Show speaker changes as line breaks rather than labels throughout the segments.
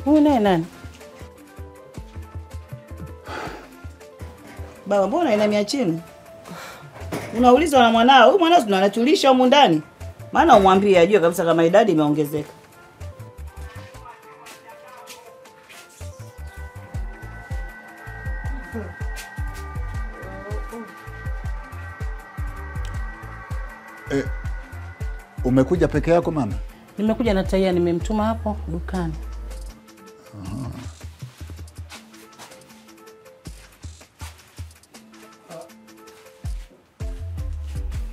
Huyu naye nani?
Baba, mbona inamia chini? Unaulizwa na mwanao. Huyu mwanao tunanatulisha humu ndani. Maana umwambie ajue kabisa kama idadi imeongezeka.
Umekuja peke yako mama?
Nimekuja na Taya, nimemtuma hapo dukani.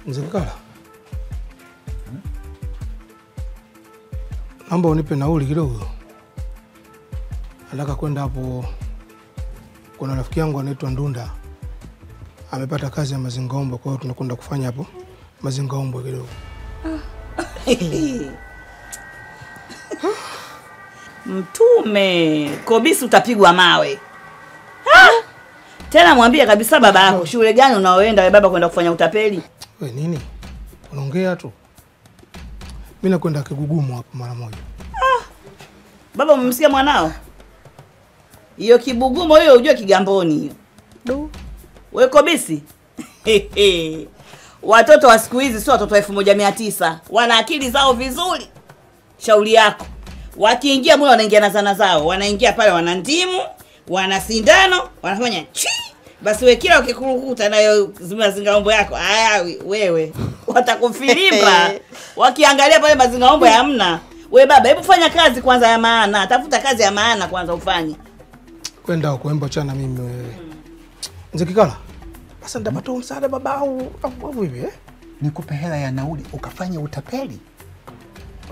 Mzee Kikala, naomba unipe nauli kidogo. Nataka kwenda hapo, kuna rafiki yangu anaitwa Ndunda. Amepata kazi ya mazingaombwe, kwa hiyo tunakwenda kufanya hapo mazingaombwe kidogo.
Mtume Kobisi, utapigwa mawe. Ha! Tena mwambie kabisa baba yako, shule gani unaoenda wewe baba kwenda kufanya utapeli?
We nini? Unaongea tu. Mimi nakwenda Kigugumo hapo mara moja.
Ah. Baba, umemsikia mwanao? Hiyo Kibugumo hiyo ujue Kigamboni hiyo.
Du.
Wewe Kobisi? Watoto wa siku hizi sio watoto 1900. Wana akili zao vizuri. Shauri yako. Wakiingia mule wanaingia na zana zao. Wanaingia pale wana ndimu, wana sindano, wanafanya chi. Basi wewe kila ukikurukuta nayo mazingaombo yako, haya wewe watakufilimba. Wakiangalia pale mazingaombo hamna. Wewe baba, hebu fanya kazi kwanza ya maana. Tafuta kazi ya maana kwanza ufanye.
Kwenda huko embo chana mimi wewe. Mzee Kikala, sasa nitapata msaada baba au hivi eh?
Nikupe hela ya nauli ukafanye utapeli?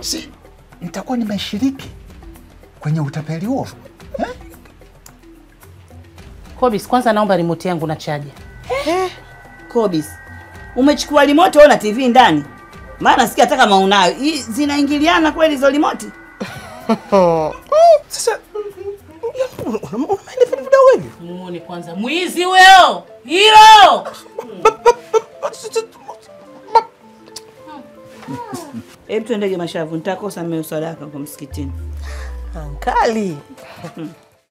Si nitakuwa nimeshiriki kwenye utapeli huo? Eh?
Kobis, kwanza naomba remote yangu na chaja.
Kobis, umechukua remote au na TV ndani? Maana sikia hata kama unayo. Zinaingiliana kweli hizo remote?
Sasa unaenda vidogo hivi?
Muone kwanza mwizi wewe. Hilo.
Hebu tuendege mashavu, nitakosa mmeo sadaka kwa msikitini.
Ankali.